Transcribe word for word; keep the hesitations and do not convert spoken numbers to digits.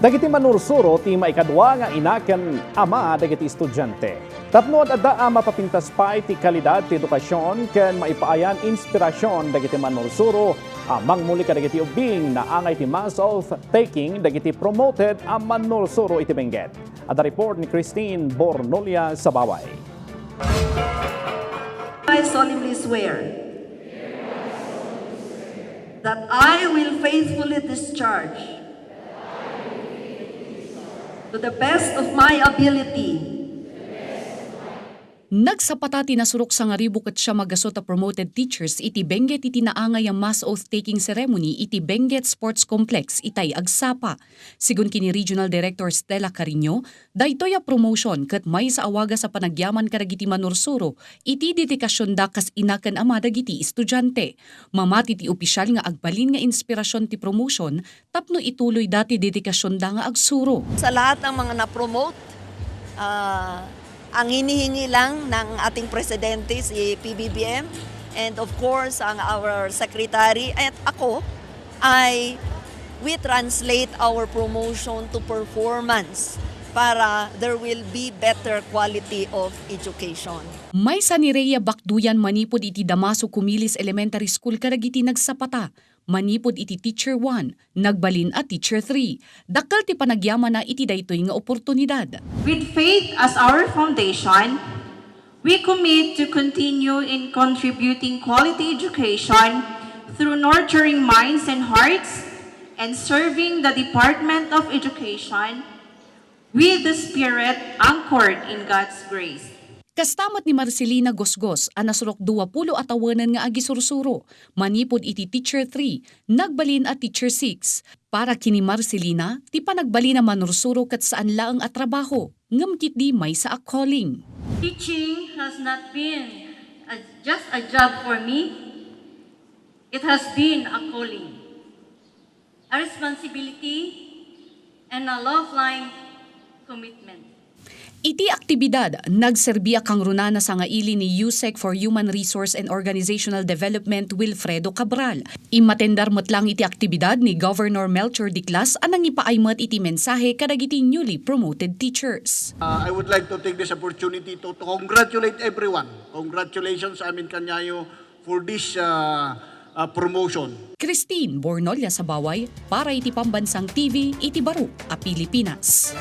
Dagiti manursuro ti maikadua nga ina ken ama dagiti estudiante. Tapno ad-adda a mapapintas pay ti kalidad ti edukasyon ken maipaayan inspirasyon dagiti manursuro a mangmuli kadagiti ubbing, naangay ti mass oath taking dagiti promoted a manursuro iti Benguet. Adda report ni Christine Bornolia Sabaway. I solemnly swear that I will faithfully discharge to the best of my ability Nagsapata ti nasurok sangaribu ket siam a gasut a promoted teachers iti Benguet iti naangay a mass oath-taking ceremony iti Benguet Sports Complex itay Agsapa. Sigun ken ni Regional Director Stella Carino, daytoy a promotion ket maysa a wagas a panagyaman kadagiti manursuro iti dedikasionda kas ina ken ama dagiti estudiante. Mamati ti opisyal nga agbalin nga inspirasyon ti promotion tapno ituloyda ti dedikasionda nga agsuro. Sa lahat ng mga na-promote, ah, ang hinihingi lang ng ating presidente, si P B B M, and of course, ang our secretary at ako, ay we translate our promotion to performance para there will be better quality of education. Maysa ni Rhea Bakduyan manipud iti Damaso Cumilis Elementary School kadagiti nagsapata. Manipud iti Teacher one, nagbalin a Teacher three. Dakkel ti panagyamanna iti daytoy nga oportunidad. With faith as our foundation, we commit to continue in contributing quality education through nurturing minds and hearts and serving the Department of Education with the spirit anchored in God's grace. Kasta met ni Marcelina Gosgos a nasurok duapulo a tawenen nga agisursuro, manipud iti Teacher three, nagbalin a Teacher six. Para ken ni Marcelina, ti panagbalin a manursuro ket saan laeng a trabaho, ngem ketdi maysa a calling. Teaching has not been a, just a job for me. It has been a calling, a responsibility, and a lifeline commitment. Iti aktibidad, nagserbi a kangrunaan a sangaili ni USEC for Human Resource and Organizational Development, Wilfredo Cabral. Immatendar met lang iti aktibidad ni Governor Melchor Diclas a nangipaay met iti mensahe kadagiti newly promoted teachers. Uh, I would like to take this opportunity to, to congratulate everyone. Congratulations amin kanyayo for this uh, uh, promotion. Christine Bornolia Sabaway para iti Pambansang T V iti baro a Pilipinas.